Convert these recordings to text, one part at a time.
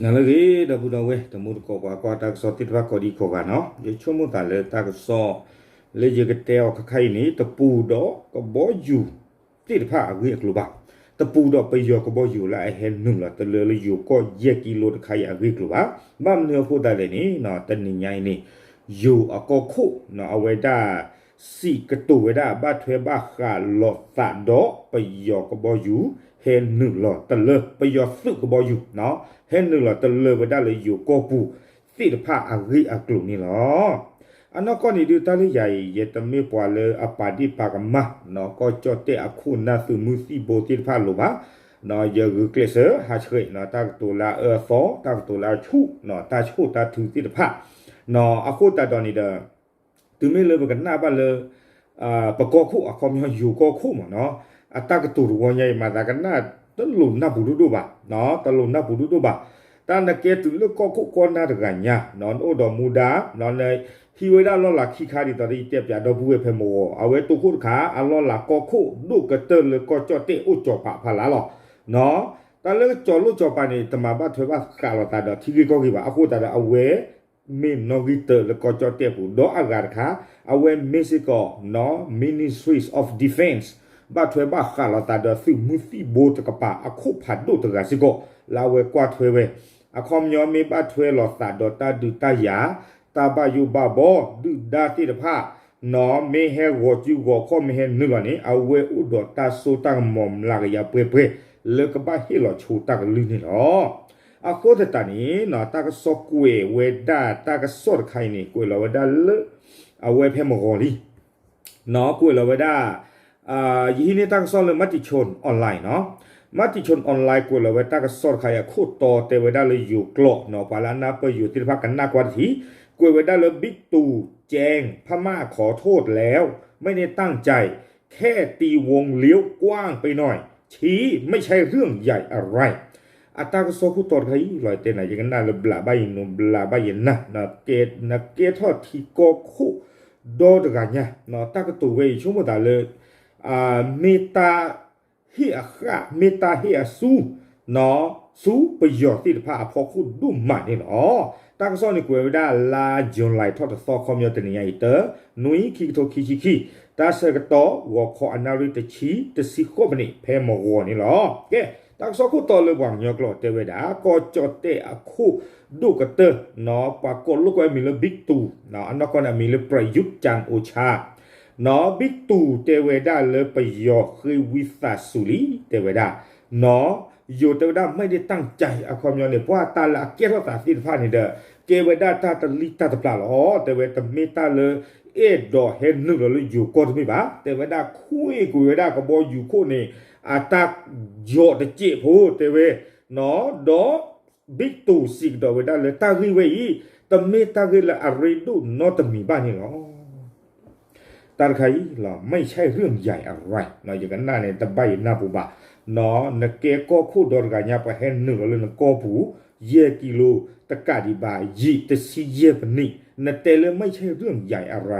နၤလၢအဂ့ၤ ဒီပုၢ်ဒီဝဲၢ် တံၤသကိးပှၤကွၢ်တၢ်ကစီၣ်သ့ၣ်တဖၣ်ကိးဒံကိးဂၤနီၤ, ယဆိကမိၣ်သးလၢတၢ်ကစီၣ် လၢယကတဲအီၤခဲခါအံၤန့ၣ် တပူၤဒီးကဘီယူၤသ့ၣ်တဖၣ်အဂ့ၢ်အကျိၤဘၣ်. တပူၤဒီးပယီၤကဘီယူၤလၢအဟဲနုာ်လီၤတလၢလၢယိၤကီၢ်ယဲၢ်ကံလိတခါအံၤအဂ့ၢ်အကျိၤဘၣ်. ဘၣ်မနုၤအဃိသတးလဲၣ်န့ၣ် တနံၤညါအံၤန့ၣ် ယိၤအကီၢ်ခိၣ် အဝဲဒၣ် စံးကတိၤဝဲဒၣ် ဘၣ်ထွဲဘၣ်ဃးလိာ်သးဒီးပယီၤကဘီယူၤ ဟဲနုာ်လီၤတလၢ ပယီၤသုးကဘီယူၤ ဟဲနုာ်လီၤတလၢဝဲဒၣ်လၢယိၤကီၢ်ပူၤသ့ၣ်တဖၣ်အဂ့ၢ်အကျိၤန့ၣ်လီၤ. အနီၢ်ကီၢ်န့ၣ်ဒုးတၢ်လၢယၤအံၤ ယတမ့ၢ်ပှၤလၢအပာ်ဒ့ၣ်ပာ်ကမၣ် ကီၢ်ကၠီၣ်တဲၣ်အခိၣ်နၢ်သုးမုၢ်သံၣ်ဘိသ့ၣ်တဖၣ်အလိၤဘၣ်. ယဂုာ်ကျဲးစၢးဟးဆှဲး တၢ်ကတိၤလၢအအၢအသီ တၢ်ကတိၤလၢအဆူၣ် တၢ်ဆိၣ်တၢ်ထုးသ့ၣ်တဖၣ် အဃိသတးဒီးန့ၣ်ဒီး တုၤမ့ၢ်လၢပကနၣ်ဘၣ်လၢ ပကီၢ်ခိၣ် အခီပညီယိၤကီၢ်ခိၣ်မ့ၢ်နီၤ အတၢ်ကတိၤတဝီညါအံၤ မၤသးကနၣ်တလိၤနၢ်ပူၤဒိၣ်ဒိၣ်ဘၣ်, တလိၤနၢ်ပူၤဒိၣ်ဒိၣ်ဘၣ်. တၢ်နကဲတုၤလၢကီၢ်ခိၣ်ကီၢ်နၢ်တဂၤညါ နအိၣ်ဒီးမူဒါ နဟံးဝဲဒၣ်လီၢ်လၤခံခါဒ်သိးဒီး ယတဲပၠးဒီပုၢ်ဝဲၢ်ဖဲမဂီၤ အဝဲတိခိၣ်တခါ အလီၢ်လၤကီၢ်ခိၣ်ဒိၣ်ကတၢၢ်လၢကီၢ်ကၠီၣ်တဲၣ်အိၣ်ကၠီၤပၤဖီလာ်လီၤ. တၢ်လၢကၠီၤလိၣ်ကၠီၤပၤန့ၣ် တမၤဘၣ်ထွဲဘၣ်ဃးလိာ်သးဒီးထံဂ့ၢ်ကီၢ်ဂ့ၢ်ဘၣ်. အဃိသတးဒီးအဝဲ မ့ၢ်နီၣ်ဂံၢ်တၢလၢကီၢ်ကၠီၣ်တဲၣ်ပူၤ ဒီးအဂၤတခါ အဝဲမ့ၢ်စ့ၢ်ကီး Ministries of Defence ဘၣ်ထွဲဘၣ်ဃးလိာ်သးဒီးသုးမုၢ်သံၣ်ဘိတကပၤ အခိၣ်ဖးဒိၣ်တဂၤစ့ၢ်ကီး လၢအဝဲကွၢ်ထွဲဝဲ အခီပညီမ့ၢ်ဘၣ်ထွဲလိာ်သးဒီးတၢ်ဒုးတၢ်ယၤ တၢ်ဘၣ်ယိၣ်ဘၣ်ဘီ ဒုၣ်ဒါသ့ၣ်တဖၣ် မ့ၢ်ဟဲဂီၤစုဂီၤခီၣ်မ့ၢ်ဟဲနုာ်လီၤန့ၣ် အဝဲအိၣ်ဒီးတၢ်စိတၢ်ကမီၤမျးကယၤပှဲၤပှဲၤ လၢကဘၣ်ဟ့ၣ်လီၤဆိတၢ်ကလုၢ်န့ၣ်လီၤ. အဃိသတးန့ၣ် တၢ်ကစီၣ်ကွဲးဝဲဒၣ် တၢ်ကစီၣ်တခါအံၤန့ၣ် ကွဲးလီၤဝဲဒၣ်လၢ အဝဲဖဲမဂီၤလံ ကွဲးလီၤဝဲဒၣ် ယဟံးန့ၢ်တၢ်ကစီၣ်လၢ Matichon Online နီၤ, Matichon Online ကွဲးလီၤဝဲတၢ်ကစီၣ်တခါအံၤအခိၣ်တီ တဲဝဲဒၣ်လၢယိၤကျိာ်နီၤ ပှၤလၢအနၢ်ပၢၢ်ယိၤသ့ၣ်တဖၣ်ကနၣ်ကွၢ်တထံၣ်, ကွဲးဝဲဒၣ်လၢ บิ๊กตู่แจ้งพม่าขอโทษแล้ว ไม่ได้ตั้งใจ แค่ตีวงเลี้ยวกว้างไปหน่อย ชี้ไม่ใช่เรื่องใหญ่อะไร အတၢ်ကစီၣ်ခိၣ်တီတခါအံၤ လီၤတဲနၤ ယကနၣ်လၢဘျးဘၣ်ယနိ ဘျးဘၣ်ယနၢ် နကဲထီၣ်ထံကီၢ်ခိၣ်ဒီတဂၤညါ တၢ်ကတိၤဝဲအံၤ ဆိကမိၣ်သးလၢ မ့ၢ်တၢ်ဟ့ၣ်အဃၣ် မ့ၢ်တၢ်ဟ့ၣ်အစု ဆူပယီၤသ့ၣ်တဖၣ်အဖီခိၣ်ဒိၣ်မးန့ၣ်လီၤ. တၢ်ကစီၣ်န့ၣ်ကွဲးဝဲဒၣ်လါ July ထီၣ်တသီ ခီပညီတနံၤညါအံၤ တၢ နွံ ခံကထိခံဆံခံ, တၢ်ဆၢကတီၢ် ဂီၤခီအနၣ်ရံၣ်တဆံ တဆံဃိးမံးနံး ဖဲမဂီၤန့ၣ်လီၤ. ကဲ တၢ်ကစီၣ်ခိၣ်တီလၢပှၤကညီကျိာ်တဲဝဲဒၣ် ကီၢ်ကၠီၣ်တဲၣ်အခိၣ်ဒိၣ်ကတၢၢ် ပှၤကိးလိာ်ကွဲအမံၤလၢ บิ๊กตู่ အနီၢ်ကီၢ်န့ၣ်အမံၤလၢ ประยุทธ์ จันทร์โอชา နီၤ บิ๊กตู่ တဲဝဲဒၣ်လၢပယီၤဃ့ဝံသးစူၤလံ တဲဝဲဒၣ် နီၤ ယိၤတဲဝဲဒၣ် ไม่ได้ตั้งใจ အခီပညီန့ၣ် ပှၤတၢ်လၢအကဲထီၣ်သးသ့ၣ်တဖၣ်န့ၣ်ဒီး ကဲဝဲဒၣ်တၢ်တလံၣ်တၢ်တပျၢ်လီၤ. တဲဝဲတမ့ၢ်တၢ်လၢ အဲၣ်ဒိးဟဲနုာ်လီၤလၢယိၤကီၢ်တမ့ၢ်ဘၣ်. တဲဝဲဒၣ်ခွံကွံာ်ဝဲဒၣ်ကဘီယူၤခိၣ်န့ၣ် အတၢ်ယီၤတစဲးဖိ တဲဝဲ နီၤ ဒီး บิ๊กตู่ စံးကဒီးဝဲဒၣ်လၢတၢ်ဂ့ၢ်ဝဲအံၤ တမ့ၢ်တၢ်ဂ့ၢ်လၢအရ့ဒိၣ်နီတမံၤဘၣ်န့ၣ်လီၤ. တၢ်တခါအံၤလီၤ ไม่ใช่เรื่องใหญ่อะไร ယကနၣ်န့ၣ် တဘၣ်ယနၢ်ပူၤဘၣ် နီၤ နကဲကီၢ်ခိၣ်ဒီတဂၤညါ ပှၤဟဲနုာ်လီၤလၢနကီၢ်ပူၤ ယဲၢ်ကံလိ တကးဒံးဘၣ် ယံာ်တဆံယဲၢ်မံးနံး နတဲလၢ ไม่ใช่เรื่องใหญ่อะไร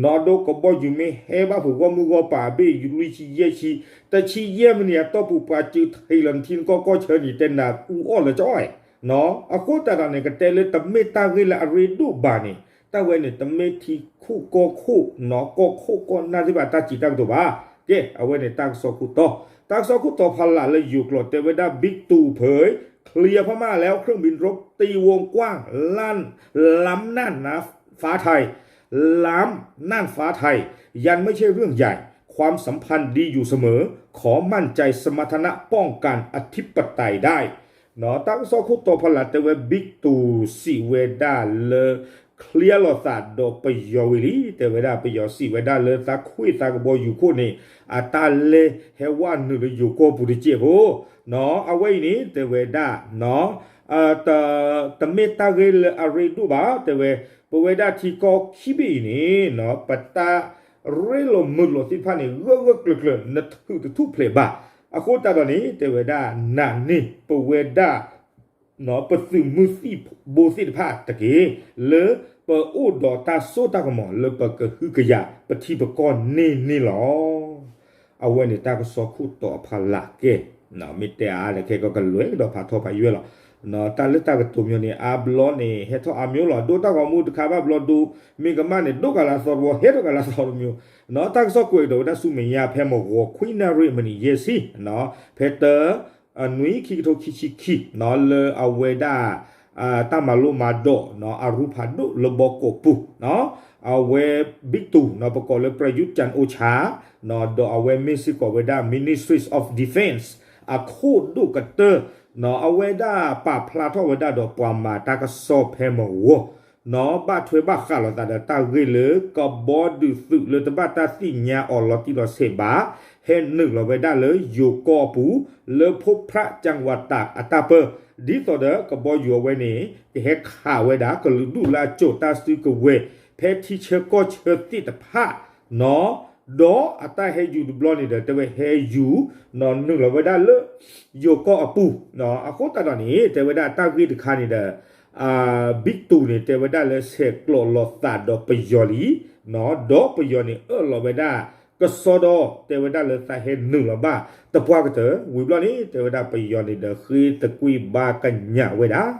နီၤ ဒီးကဘီယူၤမ့ၢ်ဟဲဘၣ်ဖုးဂီၢ်မုၢ်ဂီၢ်ပၤအဘ့ၣ် လွံၢ်ဆံယဲၢ်ဆံ တဆံယဲၢ်မံးနံးအတီၢ်ပူၤ ပှၤစုးထံးလီၤနထံနကီၢ်ကီၢ်ဆၢန့ၣ် တဲနၤအူအီၣ်လၢကၠီအဲ နီၤ အဃိသတးဒီးန့ၣ် ကတဲလၢတမ့ၢ်တၢ်ဂ့ၢ်လၢအရ့ဒိၣ်ဘၣ်န့ၣ် တၢ်ဝဲန့ၣ် တမ့ၢ်ထံခိၣ်ကီၢ်ခိၣ် နီၤ ကီၢ်ခိၣ်ကီၢ်နၢ်သ့ၣ်တဖၣ်တၢ်စံးတၢ်ကတိၤဘၣ်. ကဲ အဝဲန့ၣ်တၢ်ကစီၣ်ခိၣ်တီ တၢ်ကစီၣ်ခိၣ်တီဖီလာ်လၢယိၤကျိာ်တဲဝဲဒၣ် บิ๊กตู่เผย เคลียร์พม่าแล้ว เครื่องบินรบตีวงกว้าง ล้ำน่านฟ้าไทย ล้ำน่านฟ้าไทย ยังไม่ใช่เรื่องใหญ่ ความสัมพันธ์ดีอยู่เสมอ ขอมั่นใจสมรรถนะป้องกันอธิปไตยได้ နီၤ တၢ်ကစီၣ်ခိၣ်တီဖီလာ်တဲဝဲ บิ๊กตู่ စံးဝဲဒၣ်လၢ ချ့လိာ်သးဒီးပယီၤဝံၤလံ တဲဝဲဒၣ် ပယီၤစံးဝဲဒၣ်လၢသးခွံသးကဘီယူၤခိၣ်န့ၣ် အတၢ်လဲၤဟဲဝဲနုာ်လၢယိၤကီၢ်ပူၤတစဲးဖိ နီၤ အဝဲအံၤန့ၣ် တဲဝဲဒၣ် နီၤ တမ့ၢ်တၢ်ဂ့ၢ်လၢအရ့ဒိၣ်ဘၣ် တဲဝဲ ပဝဲဒၣ်ထံကီၢ်ခံဘ့ၣ်အံၤန့ၣ် နီၤ ပတၢ်ရ့လိာ်မုာ်လိာ်သ့ၣ်တဖၣ်န့ၣ် ဂၢၢ်ဂၢၢ်ကျၢၤကျၢၤ နထုးတထူၣ်ဖျဲးဘၣ်. အဃိသတးဒီးန့ၣ် တဲဝဲဒၣ် နာ်န့ၢ်ပဝဲဒၣ် ပသုးမုၢ်သံၣ်ဘိသ့ၣ်တဖၣ်တက့ၢ် လၢပအိၣ်ဒီးတၢ်စိတၢ်ကမီၤလၢပကဟုကယာ်ပထံပကီၢ်န့ၣ်န့ၣ်လီၤ. အဝဲန့ၣ်တၢ်ကစီၣ်ခိၣ်တီအဖီလာ်ကဲ မ့ၢ်တဲအါလဲၣ်ခဲကီၢ်ကလွဲကဒီးဖးထီဖးယွဲၢ်လီၤ. တၢ်လၢတၢ်ကတိၤမၠိန့ၣ် အါဘျီန့ၣ် ဟဲထီၣ်အါမၠိလီၤ. ဒိတၢ်ဂီၤမူတခါဘၣ်ဘျီဒိ မ့ၢ်ကမၣ်န့ၣ် ဒိကလးသီတဝီ ဟဲထီၣ်ကလးသီတမၠိ. တၢ်ကစီၣ်ကွဲးကဒီးဝဲဒၣ်ဆူမဲာ်ညါ ဖဲမုၢ်ဂီၤခွံနၣ်ရံၣ်မံးနံးယဲၢ်ဆံ ဖဲတၢ နွံ ခံကထိခံဆံခံ လၢအဝဲဒၣ် တၢ်မၤလိမၤဒိး အရူဖးဒိၣ်လၢဘီကီးပူၤ အဝဲ ဘံၣ်တူၣ် ပကိးလၢ ပရယူး ကၠၣ်အိၣ်ဆၣ် ဒီးအဝဲမ့ၢ်စ့ၢ်ကီးဝဲဒၣ် Ministries of Defence အခိၣ်ဒိၣ်ကတၢၢ် အဝဲဒၣ်ပာ်ဖျါထီၣ်ဝဲဒၣ်ဒီးပှၤမၤတၢ်ကစီၣ်ဖဲမုၢ်ဂီၤ ဘၣ်ထွဲဘၣ်ဃးလိာ်သးဒီးတၢ်ဂ့ၢ်လၢကဘီဒုးသုးလၢတဘၣ်တၢ်သ့ၣ်ညါအီၤလီၤတံၢ်လီၤဆဲးဘၣ် ဟဲနုာ်လီၤဝဲဒၣ်လၢယိၤကီၢ်အပူၤ လၢဖိဖြး ကၠၣ်ဝးတၢ်အတၢ်ပၢၢ် ဒ်သိးဒီးကဘီယူၤအဝဲန့ၣ် ကဟဲခးဝဲဒၣ် ကလုာ်ဒူၣ်လၢအစိာ်တၢ်စုကဝဲၤ ဖဲထံဆၢကီၢ်ဆၢသ့ၣ်တဖၣ် ဒီးအတၢ်ဟဲယူၤတဘျီန့ၣ်ဒီး တဲဝဲဟဲယူၤ နုာ်လီၤဝဲဒၣ်လၢ ယိၤကီၢ်အပူၤ အဃိသတးဒီးန့ၣ် တဲဝဲဒၣ်တၢ်ဂ့ၢ်တခါန့ၣ်ဒီး ဘံၣ်တူၣ်န့ၣ် တဲဝဲဒၣ်လၢဆဲးကျိးလိာ်သးဒီးပယီၤလံ ဒီးပယီၤန့ၣ်အၢၣ်လီၤဝဲဒၣ် ကစီဒီ တဲဝဲဒၣ်လၢသးဟဲနုာ်လီၤဘၣ် တပှၢ်ကတၢၢ် ဝံၤဘျီန့ၣ် တဲဝဲဒၣ်ပယီၤန့ၣ်ဒီးဃ့သကွံာ်ဘၣ်ကညးဝဲဒၣ်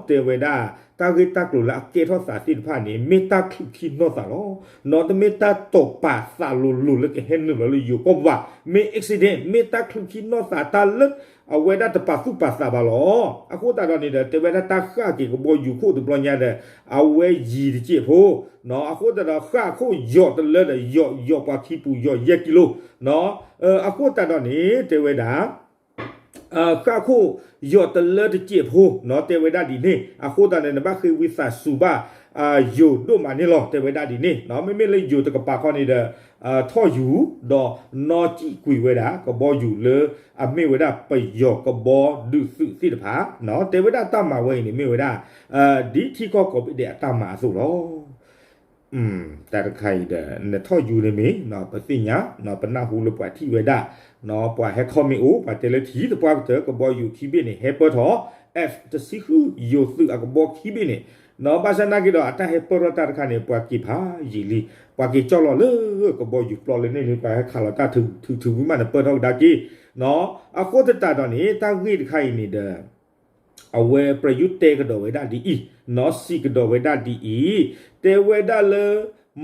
တဲဝဲဒၣ် တၢ်ဂ့ၢ်တၢ်ကျိၤလၢအကဲထီၣ်သးသ့ၣ်တဖၣ်န့ၣ် မ့ၢ်တၢ်ချုးခံနီၢ်သးလီၤ. တမ့ၢ်တၢ်တိာ်ပာ်သးလိၤလိၤလၢကဟဲနုာ်လီၤလၢယိၤကီၢ်ဘၣ်, မ့ၢ် accident မ့ၢ်တၢ်ချုးခံနီၢ်သးတၢ်လၢ အဝဲဒၣ်တပာ်သူၣ်ပာ်သးဘၣ်လီၤ. အဃိသတးဒီးန့ၣ်ဒီး တဲဝဲဒၣ်တၢ်ဃၣ်က့ၤကဘီယူၤခိၣ်တဘျီညါဒီး အဝဲယံၤတစဲးဖိ, အဃိသတးဒီးဃၣ်ခိၣ်ယီၤတလၢဒီး ယီၤ ယီၤပှၤခံပူၤ ယီၤယဲၢ်ကံလိ, အဃိသတးဒီးန့ၣ် တဲဝဲဒၣ် ဃၣ်ခိၣ်ယီၤတလၢတစဲးဖိ တဲဝဲဒၣ်ဒ်န့ၣ် အဃိသတးန့ၣ် နဘၣ်ဃ့ဝံသးစူၤဘၣ် ယိၤဒိၣ်မးန့ၣ်လီၤ တဲဝဲဒၣ်ဒ်န့ၣ်, မ့မ့ၢ်လၢယိၤတကပၤခီန့ၣ်ဒီး ထီၣ်ယူၤ ဒီးနီၢ်စံၣ်ကွံာ်ဝဲဒၣ် ကဘီယူၤလၢအမ့ၢ်ဝဲဒၣ်ပယီၤကဘီဒုးသုးသ့ၣ်တဖၣ်, တဲဝဲဒၣ်တၢ်မၤဝဲအံၤန့ၣ် မ့ၢ်ဝဲဒၣ် ဒ်ထံကီၢ်ကိးဘ့ၣ်ဒဲးအတၢ်မၤအသိးလီၤ. တၢ်တခါအံၤဒီး နထီၣ်ယူၤန့ၣ်မ့ၢ် ပသ့ၣ်ညါ ပနၢ်ဟူလၢပှၤထံၣ်ဝဲဒၣ် ပှၤဟဲ comment အိၣ် ပှၤတဲလၢထံၣ်တပှၢ်ကတၢၢ် ကဘီယူၤခံဘ့ၣ်န့ၣ် ဟဲပၢၢ်ထီၣ် F တဆံဃု ယိၤသုးအကဘီခံဘ့ၣ်န့ၣ်, ဘၣ်ဆၣ်နာ်က့ဒီး အတၢ်ဟဲပၢၢ်ထီၣ်တၢ်တခါန့ၣ် ပှၤက့ၤဖးယံာ်လံ, ပှၤက့ၤကၠီၣ်လီၤလၢကဘီယူၤပျီလၢန့ၣ်လံ ပှၤဟဲခးလီၤတၢ်ထုထုဝံၤမးန့ၣ် ပၢၢ်ထီၣ်ကဒါက့ၤ, အဃိသတးဒီးန့ၣ် တၢ်ဂ့ၢ်တခါအံၤန့ၣ်ဒီး အဝဲ ပရယူး တဲကဒီးဝဲဒၣ်ဒ်အံၤ, နီၢ်စံးကဒီးဝဲဒၣ်ဒ်အံၤ, တဲဝဲဒၣ်လၢ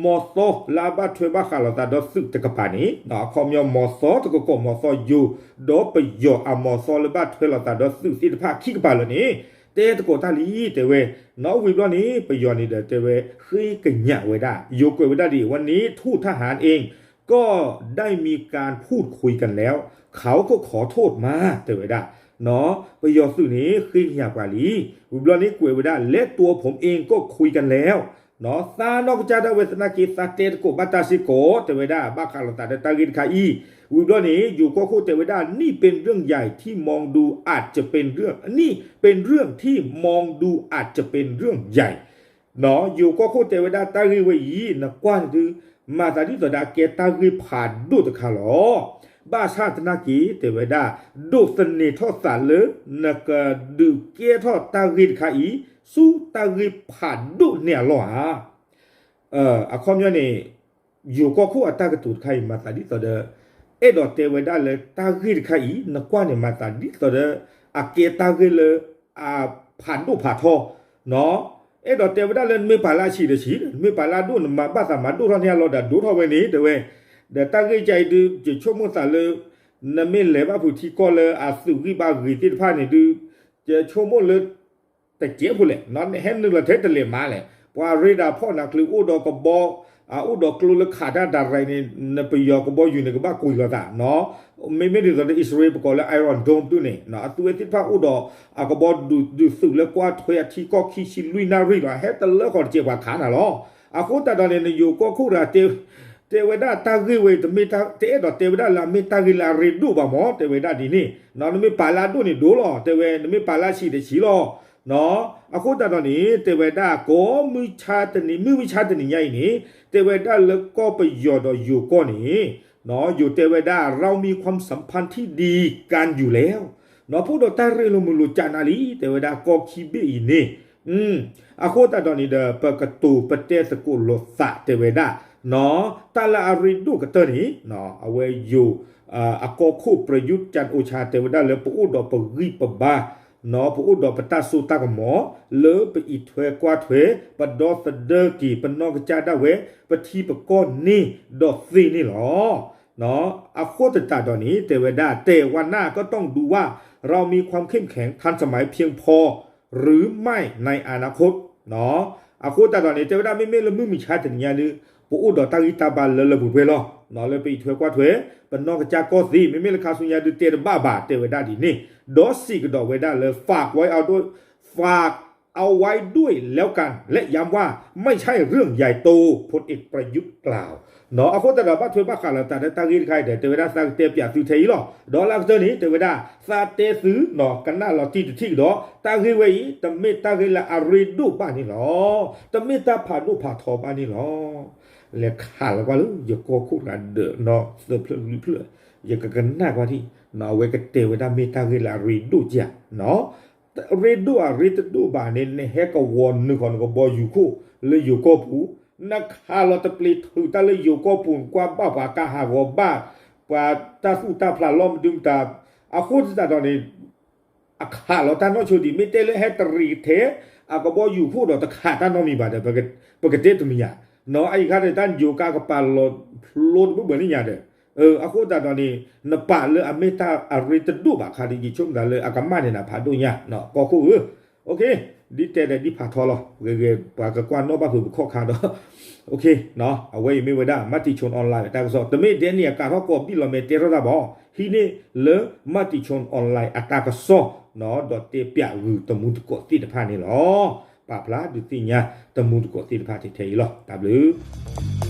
မီၤသီလၢအဘၣ်ထွဲဘၣ်ဃးလိာ်သးဒီးသုးတကပၤန့ၣ် အခီပညီ မီၤသီတကကိး မီၤသီယိၤ ဒီးပယီၤအမီၤသီလၢဘၣ်ထွဲလိာ်သးဒီးသုးသ့ၣ်တဖၣ်ခံကပၤလၢာ်န့ၣ် တဲသကိးတၢ်လံ တဲဝဲ, နီၢ်ဝံၤဘျီန့ၣ် ပယီၤန့ၣ်ဒီးတဲဝဲ ဃ့ကညးဝဲဒၣ် ယိၤကွဲးဝဲဒၣ်ဒ်အံၤ วันนี้ทูตทหารเอง ก็ได้มีการพูดคุยกันแล้ว เขาก็ขอโทษมา တဲဝဲဒၣ် ပယီၤသုးန့ၣ် ဃ့ကညးပှၤလံ, ဝံၤဘျီန့ၣ်ကွဲးဝဲဒၣ် และตัวผมเองก็คุยกันแล้ว သးနီၢ်ကစၢ်ဒၣ်ဝဲသနာ်က့ သးတဲသကိးဘၣ်တၢ်စ့ၢ်ကီး တဲဝဲဒၣ် ဘၣ်ဃးလိာ်သးဒီးတၢ်ဂ့ၢ်တခါအံၤ, ဝံၤဘျီန့ၣ် ယိၤကီၢ်ခိၣ်တဲဝဲဒၣ် นี่เป็นเรื่องใหญ่ที่มองดูอาจจะเป็นเรื่อง นี่เป็นเรื่องที่มองดูอาจจะเป็นเรื่องใหญ่ ယိၤကီၢ်ခိၣ်တဲဝဲဒၣ်တၢ်ဂ့ၢ်ဝဲအံၤ နကွၢ်န့ၣ်ဒုး မၤသးဒ်သိးဒီးအကဲတၢ်ဂ့ၢ်ဖးဒိၣ်တခါလီၤ. ဘၣ်ဆၣ်သနာ်က့ တဲဝဲဒၣ် ဒိးသန့ၤထီၣ်သးလၢ နကဒုးကဲထီၣ်တၢ်ဂ့ၢ်တခါအံၤ ဆူတၢ်ဂ့ၢ်ဖးဒိၣ်န့ၣ်အလီၢ်ဧါ. အခီပညီန့ၣ် ယိၤကီၢ်ခိၣ်အတၢ်ကတိၤတခါအံၤ မၤသးဒ်သိးဒီး အဲၣ်ဒိးတဲဝဲဒၣ်လၢတၢ်ဂ့ၢ်တခါအံၤ နကွၢ်န့ၣ် မၤသးဒ်သိးဒီး အကဲတၢ်ဂ့ၢ်လၢ အဖးဒိၣ်ဖးထီ အဲၣ်ဒိးတဲဝဲဒၣ်လၢနမ့ၢ်ပာ်လၢအဆံးဒီးဆံး, နမ့ၢ်ပာ်လၢအဒိၣ် နမၤဘၣ်သးမၤဒိၣ်ထီၣ်န့ၢ်အလီၢ်ဒီးဒိၣ်ထီၣ်ဝဲန့ၣ် တဲဝဲ, ဒီးတၢ်ဂ့ၢ်ကဲအံၤဒုး ယဆိကမိၣ်သးလၢ နမ့ၢ်လဲၤဘၣ်ဖုးထံကီၢ်လၢအသုးဂံၢ်ဘါဂ့ၤသ့ၣ်တဖၣ်န့ၣ်ဒုး ယဆိကမိၣ်လၢ တစဲးဖိလဲၣ်, နဟဲနုာ်လီၤထဲတလဲၤမးလဲၣ်, ပှၤရ့ဒၢဖီၣ်နၤချုးအိၣ်ဒီးကဘီ အိၣ်ဒီးကျိလၢခးတၢ်ဒၣ်ရဲၣ်န့ၣ် နပယီၤကဘီယူၤန့ၣ် ကဘၣ်ကွံာ်လိာ်သး မ့မ့ၢ်ဒ်သိးဒီး အံၣ်စရ့လး ပကိးလၢ Iron Dome ဒုးန့ၣ် အသုးဝဲသ့ၣ်တဖၣ်အိၣ်ဒီး အကဘီဒုးသုးလၢကွၢ်ထွဲအထံကီၢ်ခံဆံလွံၢ်နၣ်ရံၣ်လီၤ ဟဲတလၢဃီၤတစဲးပှၤခးနၤလီၤ. အဃိသတးဒီးန့ၣ် နယိၤကီၢ်ခိၣ်တဂၤ တဲဝဲဒၣ်တၢ်ဂ့ၢ်ဝဲ တအဲၣ်ဒိးတဲဝဲဒၣ်လၢအမ့ၢ်တၢ်ဂ့ၢ်လၢအရ့ဒိၣ်ဘၣ်မး တဲဝဲဒၣ်ဒ်န့ၣ်, နမ့ၢ်ပာ်လၢအဒိၣ်န့ၣ်ဒိၣ်လီၤ တဲဝဲ နမ့ၢ်ပာ်လၢအဆံးဒီးဆံးလီၤ. အဃိသတးဒီးန့ၣ် တဲဝဲဒၣ်ကိးမုၢ်ဆါတနံၤ မုၢ်မဆါတနံၤညါအံၤန့ၣ် တဲဝဲဒၣ်လၢကီၢ်ပယီၤဒီးယိၤကီၢ်န့ၣ် ယိၤတဲဝဲဒၣ် เรามีความสัมพันธ์ที่ดีกันอยู่แล้ว ဖုၣ်ဒီးတၢ်ရ့လိာ်မုာ်လိာ်စှၤနၤလံ တဲဝဲဒၣ်ကီၢ်ခံဘ့ၣ်အံၤန့ၣ် အဃိသတးဒီးန့ၣ်ဒီး ပကတိၤပတဲသကိးလိာ်သးတဲဝဲဒၣ် တၢ်လၢအရ့ဒိၣ်ကတၢၢ်န့ၣ် အဝဲယိၤ အကီၢ်ခိၣ် ပရယူး ကၠၣ်အိၣ်ဆၣ် တဲဝဲဒၣ်လၢပအိၣ်ဒီးပဂံၢ်ပဘါ ပအိၣ်ဒီးပတၢ်စိတၢ်ကမီၤ လၢပအံးထွဲကွၢ်ထွဲ ပဒီသဒၢက့ၤ ပနီၢ်ကစၢ်ဒၣ်ဝဲ ပထံပကီၢ်န့ၣ်ဒီးသ့န့ၣ်လီၤ. အဃိသတးဒီးန့ၣ် တဲဝဲဒၣ် แต่ว่าหน้าก็ต้องดูว่า เรามีความเข้มแข็งทันสมัยเพียงพอหรือไม่ในอนาคต အဃိသတးဒီးန့ၣ် တဲဝဲဒၣ် မ့မ့ၢ်လၢမုၢ်မဆါတနံၤညါဒုး ပအိၣ်ဒီးတၢ်ဂံၢ်တၢ်ဘါလၢလၢပှဲၤပှဲၤလီၤ. လၢပအံးထွဲကွၢ်ထွဲ ပနီၢ်ကစၢ်ကီၢ်သ့ မ့မ့ၢ်လၢခါဆူညါဒုးတဲတဘၣ်ဘၣ် တဲဝဲဒၣ်ဒ်န့ၣ် ဒီးစံးကဒီးဝဲဒၣ်လၢ ฝากไว้เอาด้วย ฝากเอาไว้ด้วยแล้วกัน และย้ำว่าไม่ใช่เรื่องใหญ่โต พลเอกประยุทธ์กล่าว အဃိသတးဒီး ဘၣ်ထွဲဘၣ်ဃးလီၤသးဒီးတၢ်ဂ့ၢ်တခါအံၤဒီး တဲဝဲဒၣ်သးကတဲပၠးသုထဲအံၤလီၤ. ဒီးလၢအကတၢၢ်န့ၣ် တဲဝဲဒၣ် သးတဲသု ကနၣ်လီၤတံၢ်တထံၣ်ကဒီး တၢ်ဂ့ၢ်ဝဲအံၤ တမ့ၢ်တၢ်ဂ့ၢ်လၢအရ့ဒိၣ်ဘၣ်န့ၣ်လီၤ. တမ့ၢ်တၢ်ဖးဒိၣ်ဖးထီဘၣ်န့ၣ်လီၤ. လဲၤခးလီၤကွၢ်လၢယကီၢ်ခိၣ်တဂၤဒီး နီၢ်သၢဖျၢၣ်လွံၢ်ဖျၢၣ် ယကကနၣ်ကွၢ်ထံၣ် အဝဲကတဲဝဲဒၣ်မ့ၢ်တၢ်ဂ့ၢ်လၢအရ့ဒိၣ်ကဲ ရ့ဒိၣ်အရ့တဒိၣ်ဘၣ်န့ၣ် နဟဲကဝီၤနုာ်ဃီၤနကဘီယူၤခိၣ်လၢယိၤကီၢ်ပူၤ, နခးလီၤတပျ့ၤထုးတၢ်လၢယိၤကီၢ်ပူၤ နကွၢ်ဘၣ်ပှၤကါဟးဂီၤဘၣ် ပှၤတၢ်သူၣ်တၢ်ဖျးလီၢ်မနုၤမတၤ, အဃိသတးဒီးန့ၣ် အခးလီၤတၢ်နီၢ်ဆိဒံး မ့ၢ်တဲလၢဟဲတရံးထဲ အကဘီယူၤခိၣ်ဒီးတခးတၢ်နီတမံၤဘၣ်ဒီး ပကတဲတမံၤညါ, နီၢ်အအံၤခါဒီး တၢ်ယိၤကါကပာ်လီၤဖျိတဘၣ်ဘၣ်န့ၣ်ညါဒီး, အဃိသတးဒီးန့ၣ် နပာ်လၢအမ့ၢ်တၢ်အရ့တဒိၣ်ဘၣ်ခါဒီး ယဆိကမိၣ်သးလၢအကမၣ်န့ၢ်နၤဖးဒိၣ်ညါ ကီၢ်ခိၣ်ဧၢ, ဒ်တဲဒီးဒ်ဖးထီလီၤ ဂ့ၤဂ့ၤ ပှၤကကွၢ်နီၣ်ဘၣ်ဖုးပခီၣ်ခါဒီး အဝဲအံၤမ့ၢ်ဝဲဒၣ် မၤတံၤဆိ online တၢ်ကစီၣ် တမ့ၢ်ဒဲန့ၣ် အကးထီၣ်ကိးဘံၣ်လီၤမဲာ်တဲထီၣ်တၢ်ဘၣ်, ဟံးန့ၢ်လၢ မၤတံၤဆိ online အတၢ်ကစီၣ် ဒီးတဲပၠးဂုာ်တမူတကိးသ့ၣ်တဖၣ်န့ၣ်လီၤ. ပာ်ဖျါဒုးသ့ၣ်ညါတမူတကိးသ့ၣ်တဖၣ်ထဲအံၤလီၤ. တၢ်ဘျုး